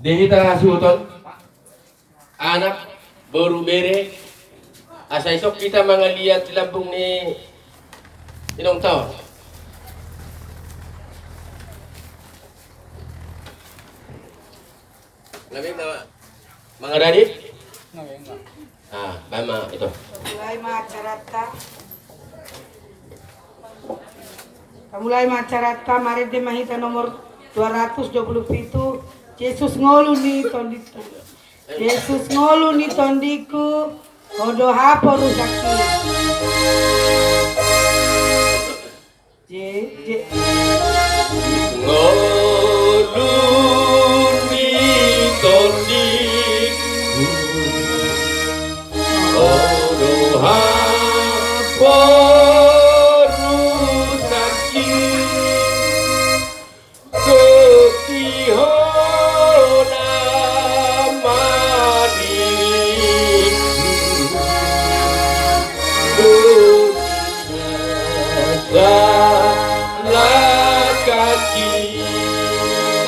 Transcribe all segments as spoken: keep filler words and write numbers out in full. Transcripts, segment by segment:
Di hita hasuhuton, anak, boru, bere, asa ison hita mangaliat di lambung ni inongta on. Na baen ma, Mang Radit? Na baen ma. Ah, baen ma ito. Mulai ma acaranta. Mulai ma acaranta, marende ma hita nomor dua ratus dua puluh pitu, Jesus ngolu ni tondingku. Jesus ngolu ni tondingku, ho do haporusangki. Je, je. Ngolu ni tondingku, ho do haporusangki. Dohot di ho na mandiri, dohot di na salangkangki.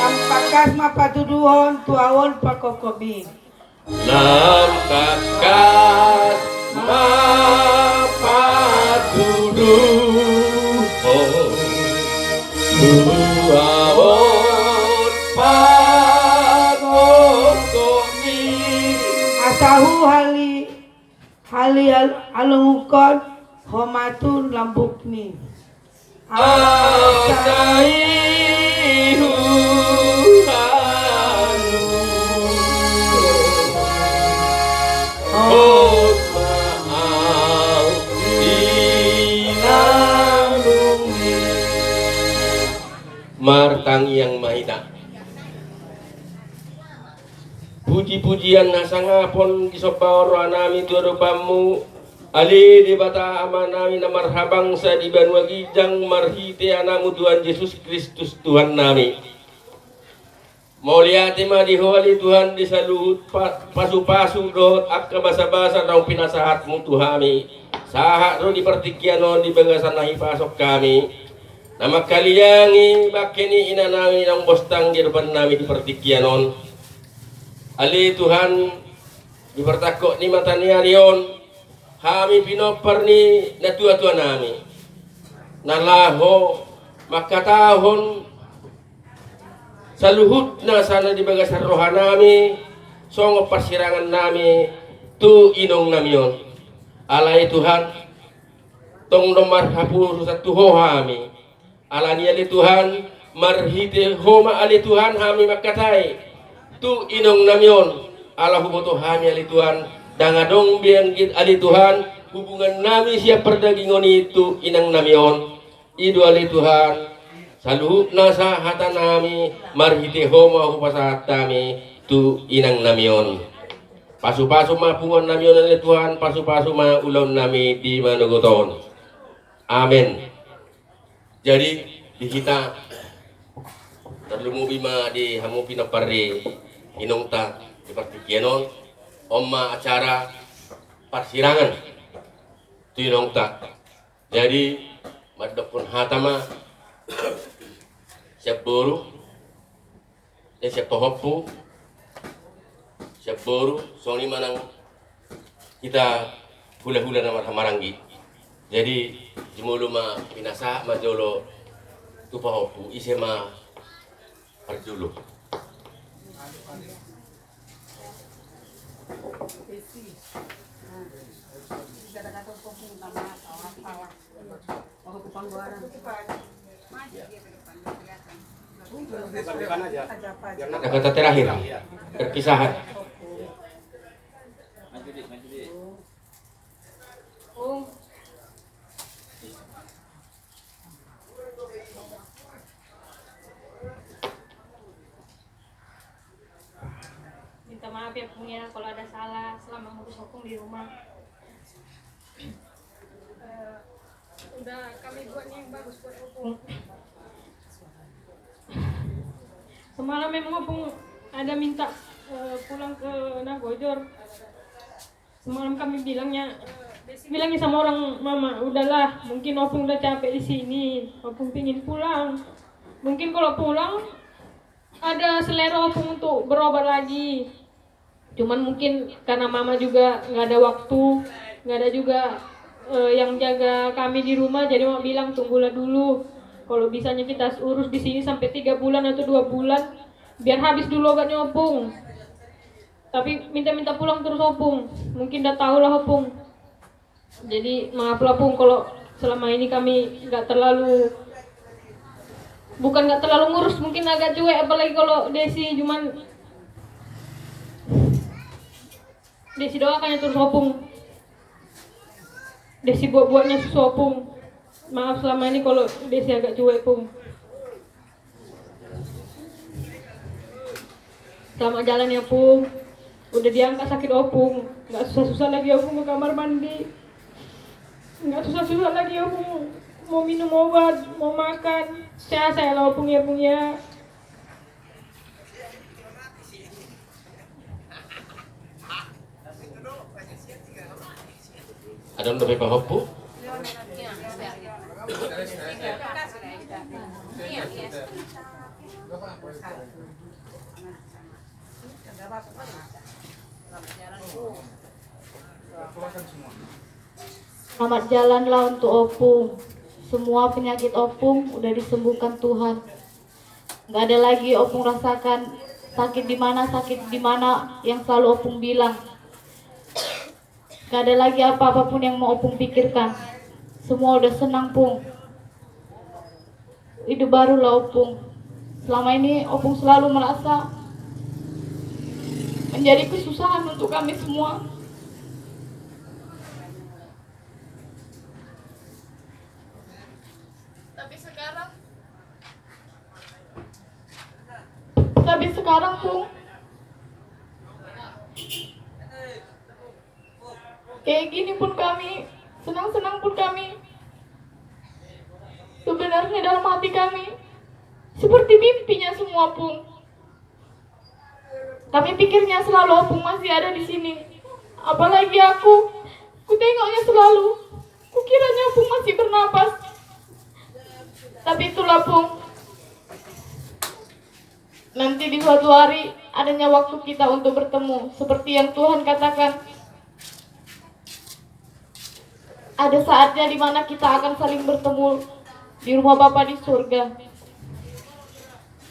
Lam tangkas ma patuduhon tu ahu on pangkophopmi. Lam tangkas ma patuduhon tu ahu on pangkophopmi. Asa huhali, hali al-, alunguhon ho ma tu lambungmi. Asa i huhaluhon ho ma ahu di lambungmi. Martangiang ma hita. Puji-pujian hasangapon disomba rohanami tu adopanmu, ale Debata Amanami na marhabangsa di banua ginjang, marhite Anakmu Tuhan Jesus Kristus Tuhannami. Mauliate ma di Ho ale Tuhan di saluhut pa-, pasu-pasu dohot angka basa-basa naung pinasahatmu tu hami, sahat ro di partingkian on di bagasan na hipasahat hami, na mangkaliangi bangke ni inanami naung bostang di adopannami di partingkian on. Ale Tuhan, di partangkok ni mata ni ari on, hami pinompar ni natua-tuanami, na laho mangkatahon saluhutna sana di bagasan rohanami, songon parsirangannami tu inongnami on. Alai Tuhan, tong do marhaporusan tu Ho hami. Alani ale Tuhan, marhite Ho ma ale Tuhan hami mangkatai tu inongnami on. Ala huboto hami ale Tuhan, ndang adong be anggiat ale Tuhan hubungannami sian pardagingon i tu inangnami on. I do ale Tuhan, saluhutna sa hatanami, marhite Ho ma hupasahat hami tu inangnami on. Pasu-pasu ma punguannami on ale Tuhan, pasu-pasu ma ulaonnami di manogot on. Amen. Jadi, di hita, tarlumobi ma di hamu pinompar ni inongta di partingkian on, on ma acara parsirangan tu inongta. Jadi, mandokkon hata ma sian boru, eh, sian pahompu, sian boru, songon i ma nang hita hula-hula na marhahamaranggi. Jadi, jumolo ma pinasahat ma jolo tu pahompu, ise ma parjolo. Kata-kata terakhir, perpisahan. Minta maaf ya, Pung, ya, kalau ada salah selama ngurus Opung di rumah. Eh, udah kami buat yang bagus buat Opung. Semalam memang Opung ada minta, eh, pulang ke Nagojor. Semalam kami bilangnya, eh, Bilang sama orang, "Mama, udahlah, mungkin Opung udah capek di sini, Opung pingin pulang." Mungkin kalau pulang, ada selera Opung untuk berobat lagi. Cuman mungkin karena Mama juga nggak ada waktu, nggak ada juga, eh, yang jaga kami di rumah, jadi Mama bilang, "Tunggulah dulu. Kalau bisanya kita urus di sini sampai tiga bulan atau dua bulan, biar habis dulu obatnya Opung." Tapi minta-minta pulang terus Opung. Mungkin udah tahu lah Opung. Jadi maaf lah Pung kalau selama ini kami nggak terlalu, bukan nggak terlalu ngurus, mungkin agak cuek, apalagi kalau Desi, cuman Desi doakannya terus Opung. Desi buat-buatnya susu Opung. Maaf selama ini kalau Desi agak cuek Pung. Selamat jalan ya Pung. Udah diangkat sakit Opung. Nggak susah-susah lagi Opung ke kamar mandi. Nggak susah-susah lagi Opung mau minum obat, mau makan. Sehat-sehat lah Opung ya Pung ya. Adong dope pahompu? Selamat jalan lah untuk Opung. Semua penyakit Opung udah disembuhkan Tuhan. Nggak ada lagi Opung rasakan sakit di mana, sakit di mana yang selalu Opung bilang. Nggak ada lagi apa-apa pun yang mau Opung pikirkan. Semua udah senang, Pung. Hidup baru lah Opung. Selama ini Opung selalu merasa menjadi kesusahan untuk kami semua. Tapi sekarang, tapi sekarang, Pung, kayak gini pun kami, senang-senang pun kami. Sebenarnya dalam hati kami seperti mimpinya semua, Pung. Kami pikirnya selalu Opung masih ada di sini. Apalagi aku, kutengoknya selalu. Kukiranya Opung masih bernapas. Tapi itulah, Pung. Nanti di suatu hari adanya waktu kita untuk bertemu, seperti yang Tuhan katakan. Ada saatnya di mana kita akan saling bertemu di rumah Bapa di surga.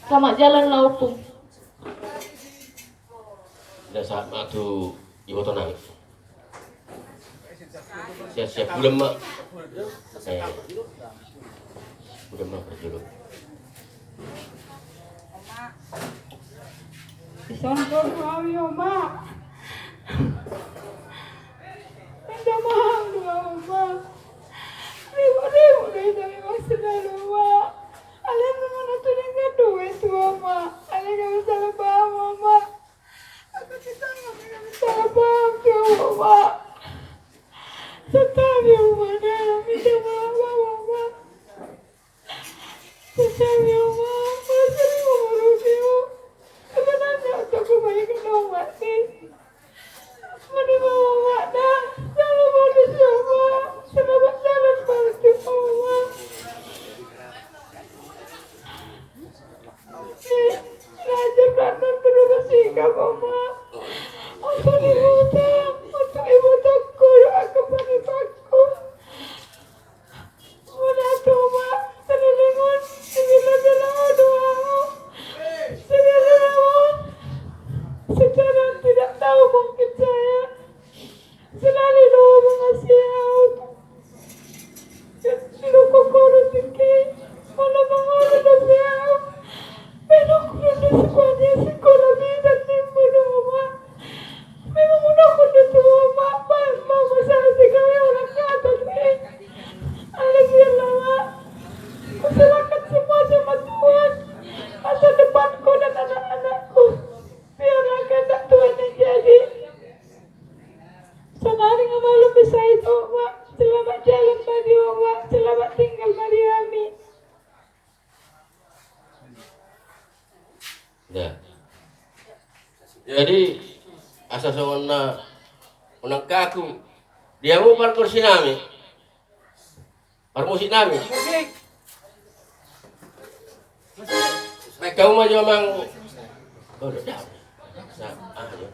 Selamat jalan lah Opung. Nda sahat ma tu iboto nami. Siap-siap bulan ma. Eh. Bulan ma berjuluk. Disontor kami, Oma. Minta maaf dua, Oma. Ribut-ribut dari kami masih lalu, Oma. Alai mana tu dengan duit tu, Oma. Alai kami salah paham, Oma. Aku minta maaf, kami salah paham tu, Oma. Setabi, Oma, dah minta maaf, Oma. Setabi, Oma, masih mau ngurusi, Oma. Sebenarnya untuk kebaikan Oma ni. Mari, Oma, dah. Salah baru, Oma. Selamat jalan baru, Oma. Raja Brandon berubah sikap, Oma. Untuk ibu tak, untuk ibu tak, kau yang akan pakai paku. Mula tu, Oma, sering dengar, sering dengar doa. Sering dengar, sekarang tidak tahu mungkin saya. Selalu do mangasihi au. Sudah kokoro tingki. Molo mangolu dope au. Memang kudu di sekolah, di sekolah bidan nimmu do, Oma. Memang udah kudu tu, Oma. Baen ma masa segala orang kata ni. Alai biarlah, Oma. Kuserahkan semua sama Tuhan. Masa depanku dan anak-anakku. Biarlah kehendak Tuhan yang jadi. Sonari nga malum bisa i, Oma. Selamat jalan ma di, Oma. Selamat tinggal ma di hami. Nah. Jadi asa songon na unang kaku Di hamu pargonsi nami, parmusik nami. Baen hamu ma jo amang. Oh, dah. Nah, ah, jo.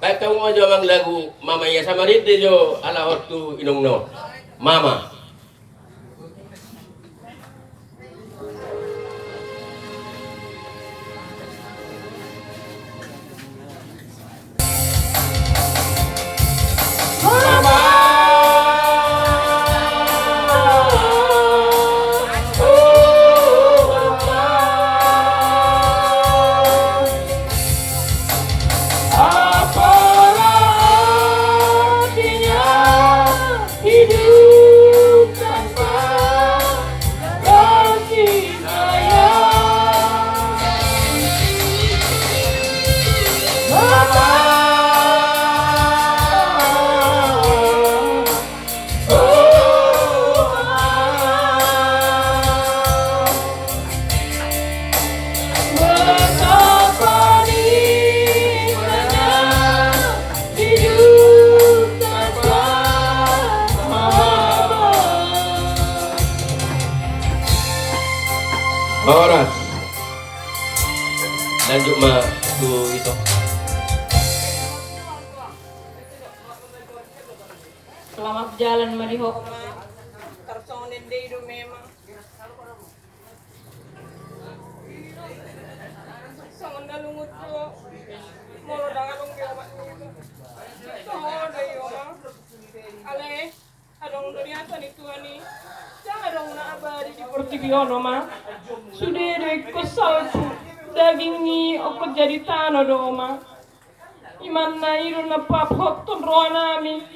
Baen hamu ma jo amang lagu Mama, ia samarinde jo ala on tu inongna on. Mama. Apalah artinya hidup tanpa kasih sayang. Mama, oh, Mama. Betapa nikmatnya hidup tanpa Mama. Horas. Lanjut ma tu ito. Selamat jalan ma di ho. Tarsongon ende i do memang. Songon na lungun do. Molo ndang adong be obat ni. Songon do i, Oma. Ale, adong do niasa ni Tuhan i. Ndang adong na abadi di portibi on, Oma. Sude do ingkon salpu. Daging i ingkon jadi tano do, Oma. Imanna i do na pahothon roha nami.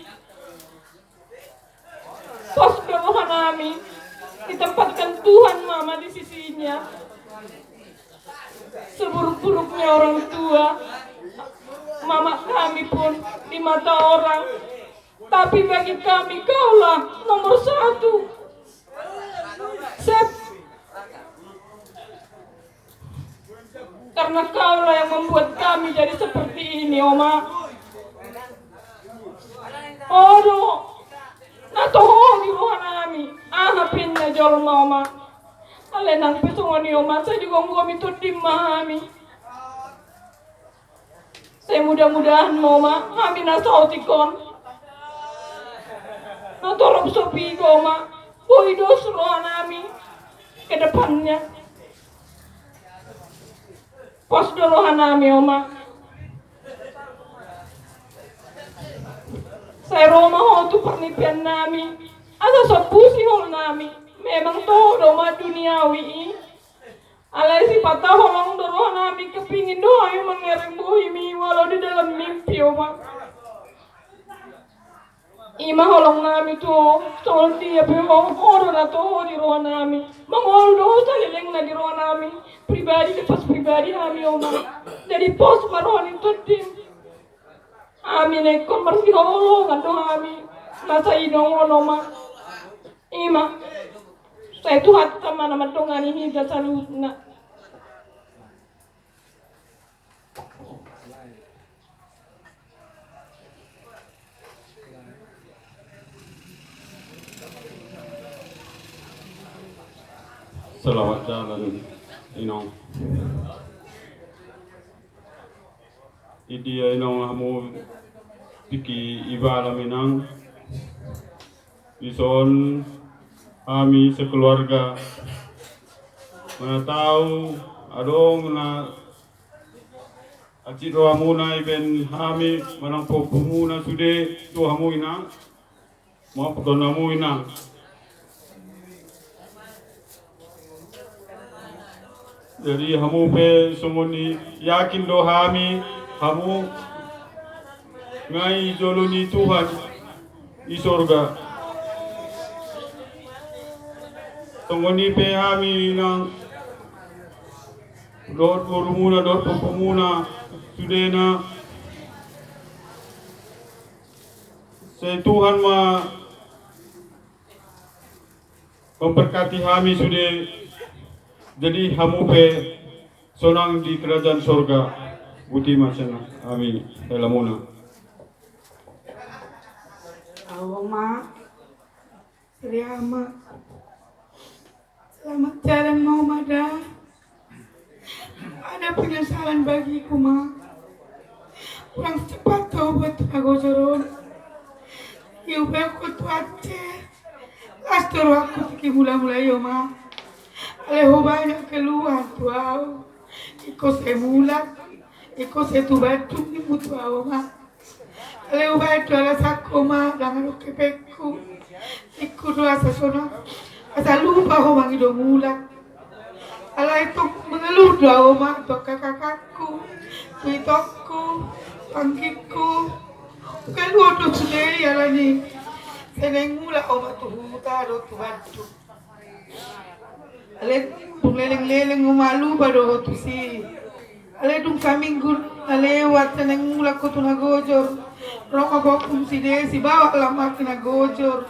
Pos do roha nami, ditempatkan Tuhan Mama di sisinya. Seburuk-buruknya orang tua, Mama kami pun di mata orang, tapi bagi kami kaulah nomor satu. Sep. Karena kaulah yang membuat kami jadi seperti ini, Oma. Odo, na toho di roha nami, aha pe na jolma, Oma. Alai nang pe songon i, Oma, sai digomgomi tondim ma hami. Sai mudah-mudahan ma, Oma, hami na saotik on, na torop so piga, Oma, boi dos roha nami ke depannya. Pos do roha nami, Oma. Sai ro ma ho tu parnipian nami, asa sombu sihol nami. Memang toho do, Oma, duniawi i. Alai sipata holong do roha nami, kepingin do hami mangereng bohim i walau di dalam mimpi, Oma. I ma holong nami tu ho, songon dia pe ho, ho do na toho di roha nami. Mangolu do ho salelengna di roha nami. Pribadi lepas pribadi hami, Oma. Jadi pos ma roha ni tondim. Hami na ingkon marsihaholongan do hami masa inong on, Oma. I ma. Sai Tuhanta ma na mandongani hita saluhutna. Selamat jalan, Inong. Idia, Inong, hamu tingki Ibalam, Inang. Dison hami sekeluarga, mana tau adong na hansit rohamuna, ibaen hami manang pompomuna sude tu hamu, Inang. Maafkon hamu, Inang. Jadi hamu pe songon i, yakin do hami, hamu nga i jolo ni Tuhan i sorga. Songon i pe hami, Inang, dohot borumuna dohot pompomuna sudena. Sai Tuhan ma memberkati hami sude, jadi hamu pe sonang di kerajaan sorga. Boti ma sian hami hela muna. Oma, Sri Ama. Selamat jalan ma, Oma, da. Ada penyesalan bagiku, Ma. Kurang cepat do hubuat tu na gojor on. Diubakhon Tuhan, las do rohangku tingki mula-mula i, Oma. Alai ho banyak keluhan tu au. Ingkon sai mulak, ingkon sai tu Bandung nimmu tu au, Oma. Alai hubaen do alasanku, Oma, ndang adong hepengku. Ningku do asa sonang, asa lupa ho mangido mulak. Alai tong mengeluh do au, Oma, tu angka kakakku, tu itongku, tu anggingku. Keluar do sude i alani sai naeng mulak, Oma, tu huta dohot tu Bandung. Alai dung leleng-leleng, Oma, lupa do ho tusi. Alai dung saminggu na lewat sai naeng mulak ho tu na gojor. Ro ma bokum si Desi, bawa lam aki na gojor.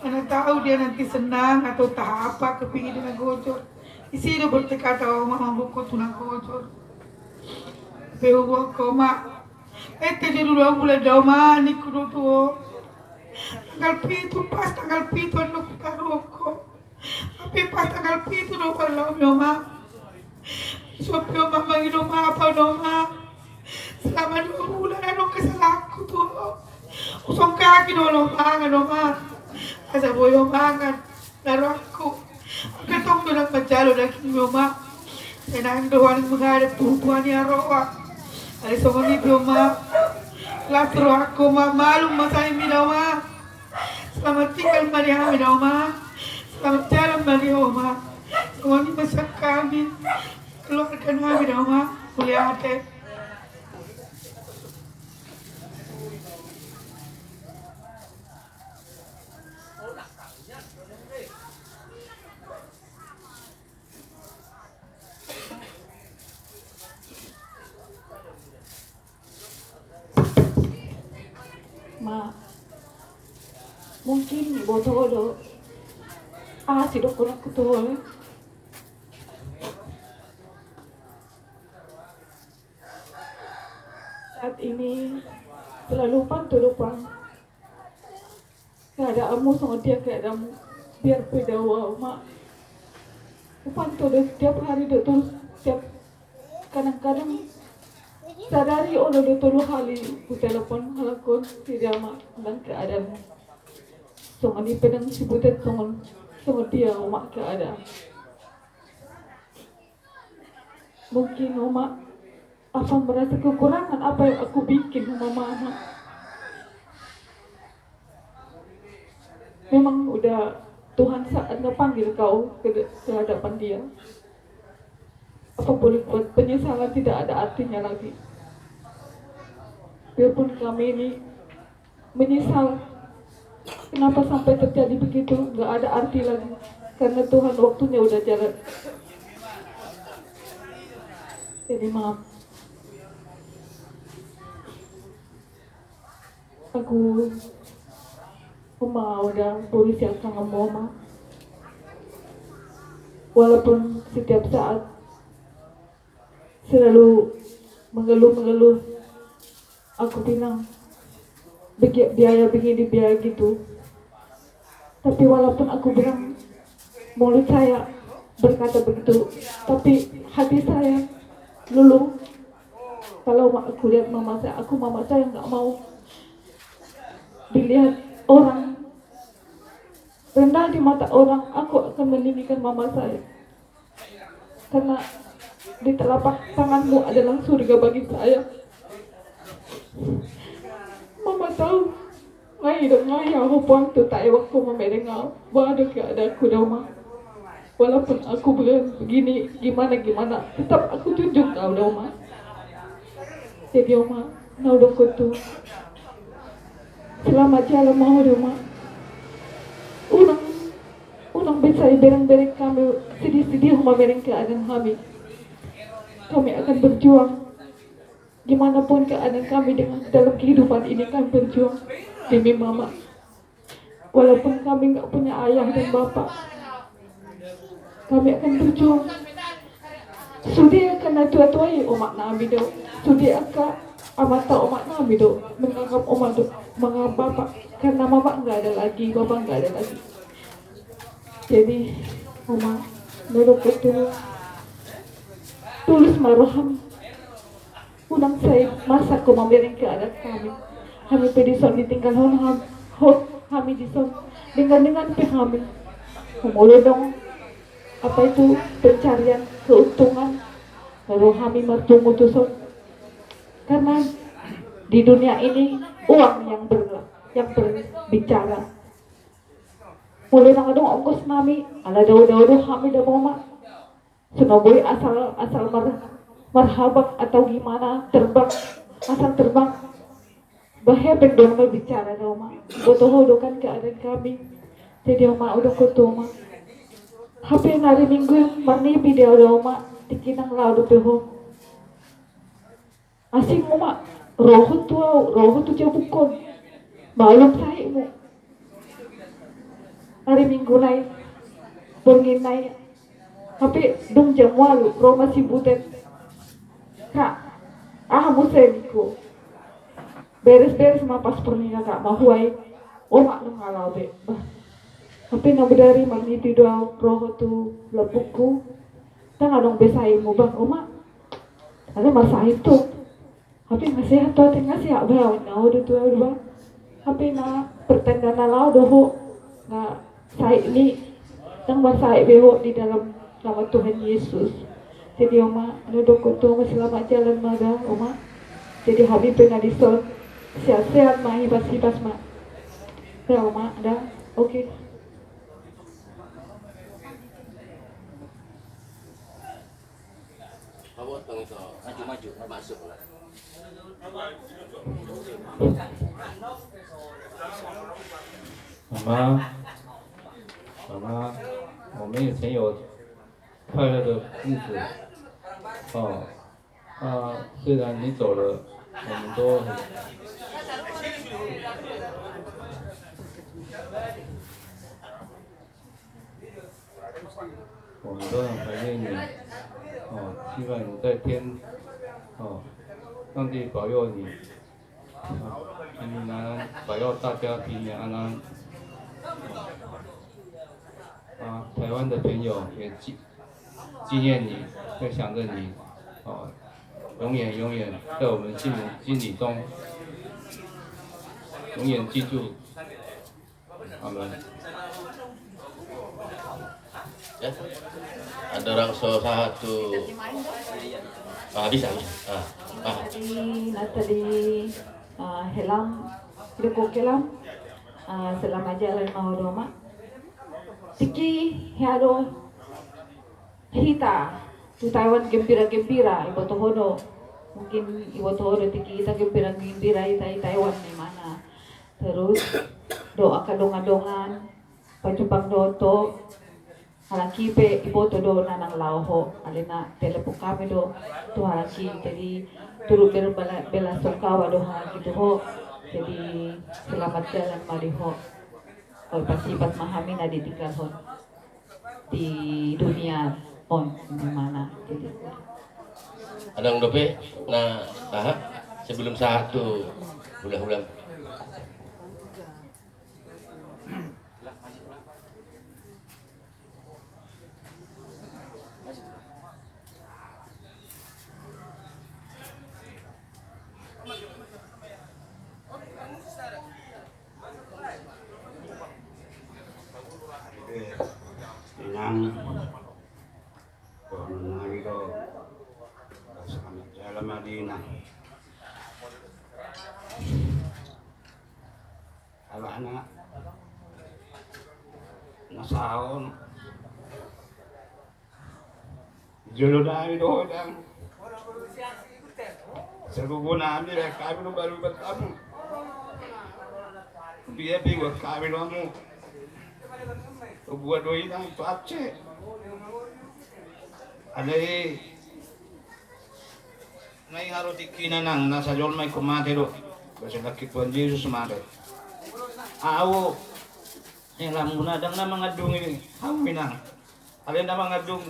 Mana tahu dia nanti senang atau tahapa kepingin di na gojor. Disi do bertekad au, Oma, mamboan ho tu na gojor. Pe huboan ho, Oma. Ente jo dulu au mulak da, Oma, ningku do tu ho. Tanggal pitu, pas tanggal pitu annon hutaruhon ho. Tapi pas tanggal pitu do hulaomi, Oma. Suap pe, Oma, mangido maaf au, Oma. Selama dua bulan adong kesalahanku tu ho. Husongkaki do ho, Oma, mangan, Oma. Asa boi ho mangan. Na rohangku, angka tong do ndang manjalo dagingmi, Oma. Sai naeng do ho aning menghadap tu hutua ni Aroa. Alai songon i pe, Oma. Las rohangku, Oma. Malum ma saimi da, Oma. Selamat tinggal ma di hami da, Oma. Selamat jalan ma di ho, Oma. Songon i ma sian hami, keluarga nami da, Oma. Mauliate. Ma, mungkin diboto ho do aha sidohononku tu ho. Saat ini selalu pantau do, Pang, keadaanmu, songon dia keadaanmu. Biar pe dao au, Oma, hupantau do setiap hari do, terus setiap, kadang-kadang sadari olo do tolu hali hutelepon halak on, si dia ma, tentang keadaanmu. Songon i pe nang si Butet, songon, songon dia, Oma, keadaan. Mungkin Oma apa merasa kekurangan apa yang aku bikin sama Mama. Memang udah Tuhan saatnya panggil kau ke, ke hadapan Dia. Apa boleh buat, penyesalan tidak ada artinya lagi. Biarpun kami ini menyesal kenapa sampai terjadi begitu, nggak ada arti lagi, karena Tuhan waktunya udah jalan. Jadi maaf. Aku, Oma, udah berusia sama Oma. Walaupun setiap saat selalu mengeluh-mengeluh. Aku bilang, "Begi-, biaya begini, biaya gitu." Tapi walaupun aku bilang, mulut saya berkata begitu, tapi hati saya luluh. Kalau ma-, aku lihat mama saya, aku, mama saya nggak mau dilihat orang rendah di mata orang, aku akan meninggikan mama saya. Karena di telapak tanganmu adalah surga bagi saya. Mama tahu, ngai do, ngai au, Pang, tu taewanku mamereng au. Boha do keadaanku da, Oma. Walaupun aku be-, begini, gimana-gimana, tetap aku junjung kau da, Oma. Jadi, Oma, na hudok ho tu, selamat jalan ma ho da, Oma. Unang Unang be sai bereng-bereng hami, sedih-sedih mamereng keadaan hami. Kami akan berjuang. Gimana pun keadaan kami dengan dalam kehidupan ini, kami berjuang demi Mama. Walaupun kami nggak punya ayah dan bapak, kami akan berjuang. Sude angka natua-tua i omak nami do. Sude angka amanta, omak nami do. Menganggap Oma do Manga bapak, karena mama nggak ada lagi, bapak nggak ada lagi. Jadi, mama, menurutku tuh tulus ma roham. Unang sai masa ho mamereng keadaan hami. Hami pe dison ditinggalhon ham, ho, hami dison, dengan-dengan pe hami. Molo adong apa itu pencarian keuntungan, baru hami marpungu tuson. Karena di dunia ini uang yang ber-, yang berbicara. Molo nang adong ongkos nami, ala dao-dao do hami da mama. Songon boi asal, asal mar-, marhabang atau gimana, terbang, asal terbang. Bah, hepeng do mama bicara da mama. Boto ho do kan keadaan hami. Jadi mama, udok ho tu mama. Hape na ari Minggu marnipi do au da mama. Tingki nang laho dope ho. Asing mama, ro ho tu au, ro ho tu jabukkon. Malum sahitmu. Ari Minggu nai, borngin nai. Hape dung jam ualu, ro ma si Butet. Kak, aha muse ningku. Beres-beres ma paspor ni kakak, mahuai. Oma nunga laho be. Bah. Hape na bodari marnipi do au, ro ho tu lambungku. Ndang adong be sahitmu bah, oma. Ada ma sahit tu. Hape nga sehat tu, ate nga sehat bah, au na au do tu au bah. Hape na pertanda na laho do ho, na sahit ni, ndang marsahit be ho di dalam nama Tuhan Yesus. Jadi oma, na udok ho tu oma, selamat jalan ma da oma. Jadi hami pe na dison, sehat-sehat ma, hipas-hipas ma. Da oma, da, oke. Maju, maju, maju. Masuk lah. Mama, mama, 我们以前有快乐的日子，哦，啊，虽然你走了，我们都很 我们都很怀念你，哦，希望你在天，哦，上帝保佑你，哦，平平安安，保佑大家平平安安。啊，台湾的朋友也纪，纪念你，会想着你，哦，永远永远在我们心里，心里中，永远记住。 Amin. Ya. Ada orang so sahat tu. Ah, bisa, bisa. Ah, ah. Di nata di, ah, helam, di ko helam. Ah, selamat jalan ma ho da oma. Tingki hea do hita tu Taiwan gembira-gembira, iboto ho do. Mungkin iboto ho do tingki hita gembira-gembira hita i Taiwan i mana. Terus doa kadongan-dongan, pajumpang dohot ho, halak i pe iboto do na nang laho ho, alana telepon hami do tu halak i, jadi turut ber-, bela-, belasungkawa do halak i tu ho, jadi selamat jalan ma di ho, olo, pasipat ma hami na ditinggalhon di dunia on, di mana, jadi. Adong dope na, aha, sebelum sahat tu hula-hula. Inang, dohonon nami do, selamat jalan ma di inang. Alana na saon. Jolo nami do ho dang. Sarubo nami, baen hami do baru bertamu. Dia pe baen hami do hamu. Buat do inang tu Aceh. Alai na i harotik inang, na sajolma ingkon mate do. Basa nangkin Tuhan Jesus mate. Au, helamuna dang na mangandungi hamu inang. Alai na mangandung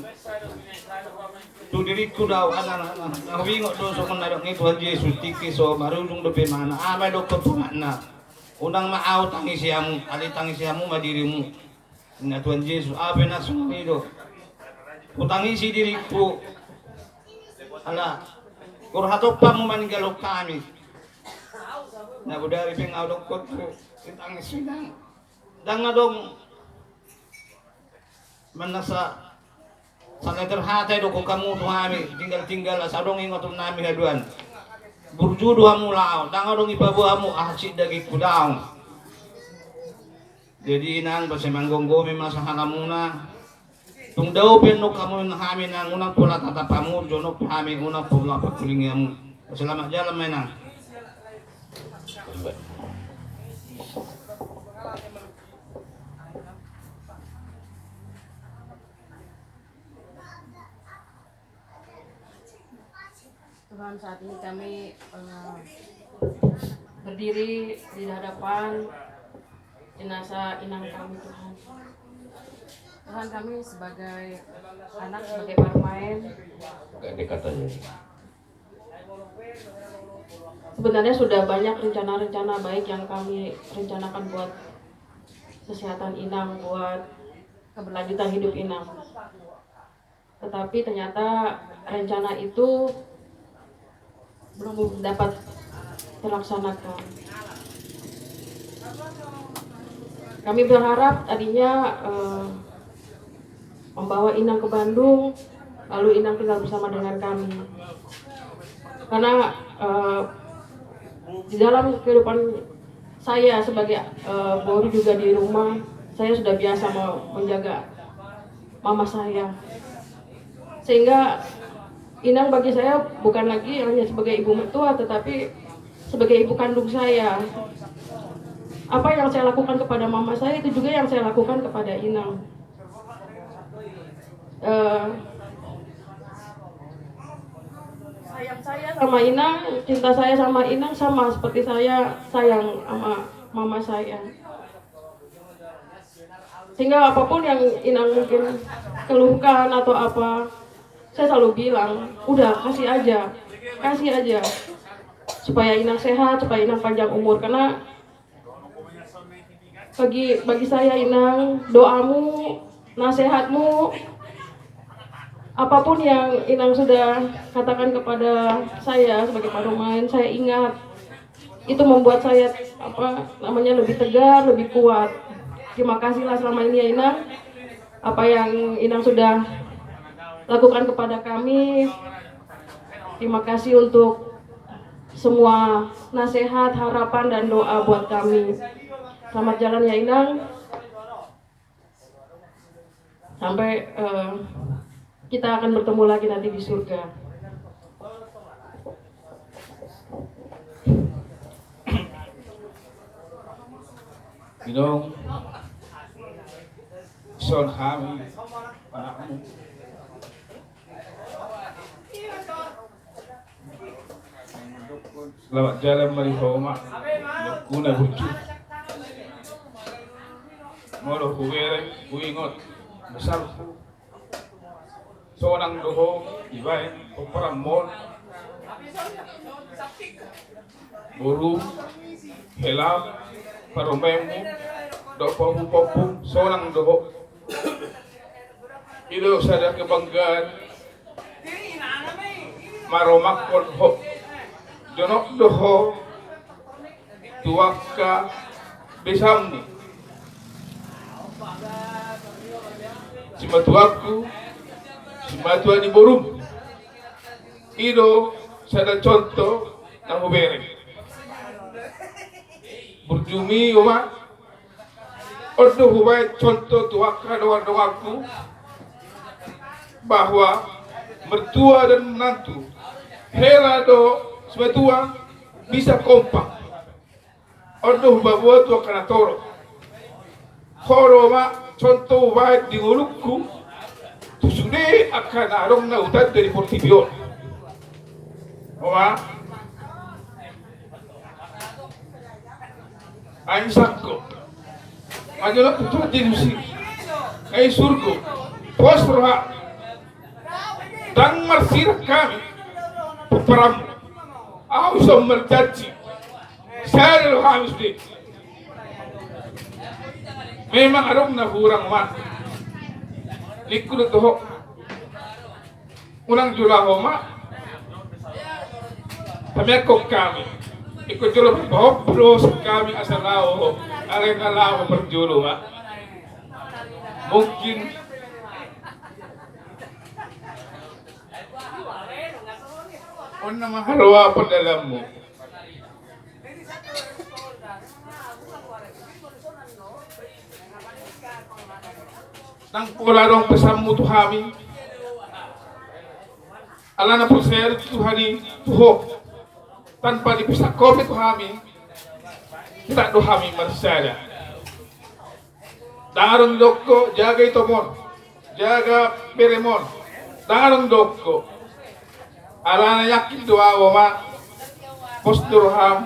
tu diringku do au, na, na, na huingot do songon na dok ni Tuhan Jesus, tingki so marujung dope mana, aha ma didok Tuhan na. Unang ma ahu tangisi hamu, alai tangisi hamu ma dirimu. Ninna Tuhan Jesus, ahu pe na songon i do. Hutangisi diringku. Ala, gor hatop hamu maninggalhon hami. Na bodari pe nga ahu dokkon tu, ditangis inang. Ndang adong manasa sala terhata i dokkon hamu tu hami, tinggal-tinggal asa adong ingoton nami haduan. Burju do hamu laho, ndang adong ipaboa hamu, aha sian dagingku daong. Jadi inang, basa manggomgomi ma sahalamuna. Tung dao pe nunga hamu hami inang, unang pola tatap hamu, jonok hami unang pola pakulingi hamu. Selamat jalan ma inang. Tuhan, saat ini kami, eh, berdiri di hadapan jenazah inang kami, Tuhan. Tuhan, kami sebagai anak, sebagai parumaen, agak dekat aja. Sebenarnya sudah banyak rencana-rencana baik yang kami rencanakan buat kesehatan inang, buat keberlanjutan hidup inang. Tetapi ternyata rencana itu belum dapat terlaksanakan. Kami berharap tadinya, eh, membawa inang ke Bandung, lalu inang tinggal bersama dengan kami. Karena, eh, di dalam kehidupan saya sebagai, eh, boru juga di rumah, saya sudah biasa mau menjaga mama saya. Sehingga inang bagi saya bukan lagi hanya sebagai ibu mertua, tetapi sebagai ibu kandung saya. Apa yang saya lakukan kepada mama saya, itu juga yang saya lakukan kepada inang. Eh, sayang saya sama inang, cinta saya sama inang sama seperti saya sayang sama mama saya. Sehingga apapun yang inang mungkin keluhkan atau apa, saya selalu bilang, "Udah, kasih aja, kasih aja, supaya inang sehat, supaya inang panjang umur." Karena bagi, bagi saya, inang, doamu, nasihatmu, apapun yang inang sudah katakan kepada saya sebagai parumaen, saya ingat. Itu membuat saya, apa namanya, lebih tegar, lebih kuat. Terima kasihlah selama ini ya, inang, apa yang inang sudah lakukan kepada kami. Terima kasih untuk semua nasihat, harapan, dan doa buat kami. Selamat jalan ya, inang. Sampai, eh, kita akan bertemu lagi nanti di surga. Inong, son hami anakmu. Selamat jalan ma di ho ma. Dokkuna burju. Molo hubereng, huingot besarhu. Sonang do ho dibaen pomparanmon. Boru, hela, parumaenmu dohot pahompu, sonang do ho. I do sada kebanggaan maromakhon ho. Jonok do ho tu angka besanmu, simatuangku, simatua ni borum. I do sada contoh na hubereng. Burjumi, oma, on do hubaen contoh tu angka dongan-donganku bahwa mertua dan menantu, hela dohot simatua, bisa kompak. On do hupaboa tu angka na torop. Ho do ma contoh hubaen di ngolungku tu sude angka na adong na hutanda di portibi on. Oma, ai sangko. Manjolok tu Tuhan Jesus i. Ai surgo. Pos roha. Ndang marsirang hami pomparanmu. Ahu so marjanji. Sada do hami sude. Memang adong na hurang ma. Ningku do tu ho. Unang jolo ho ma. Hami angkon hami. Ingkon jolo pahompu do hami asa laho ho. Alai na laho parjolo ma. Mungkin on nama haroa pandalanmu. Nang pola adong pesanmu tu hami. Alana porsea do Tuhan i tu ho. Tanpa dipesan ho pe tu hami. Tetap do hami marsada. Ndang adong didok ho jaga itomon, jaga beremon. Ndang adong didok ho. Alana yakin do ahu ma, pos do roham.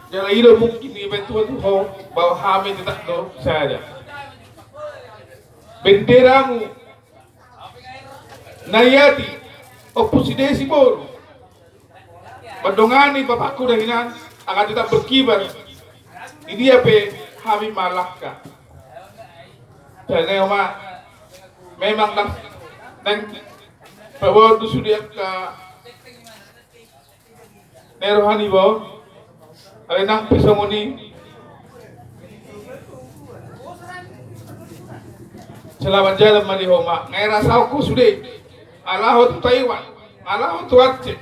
Jala i do mungkin dibaen Tuhan tu ho bahwa hami tetap do sada. Benderamu na iati, Ompu Sidesi boru. Mandongani bapakku dahinan akan tetap berkibar. Di dia pe hami malangka. Jadi ma memang nang nang paboa tu sude angka na rohani bo. Alai nang pe songon i. Selamat jalan ma di ho ma. Nga i rasaonku sude. Nga laho tu Taiwan, nga laho tu Aceh,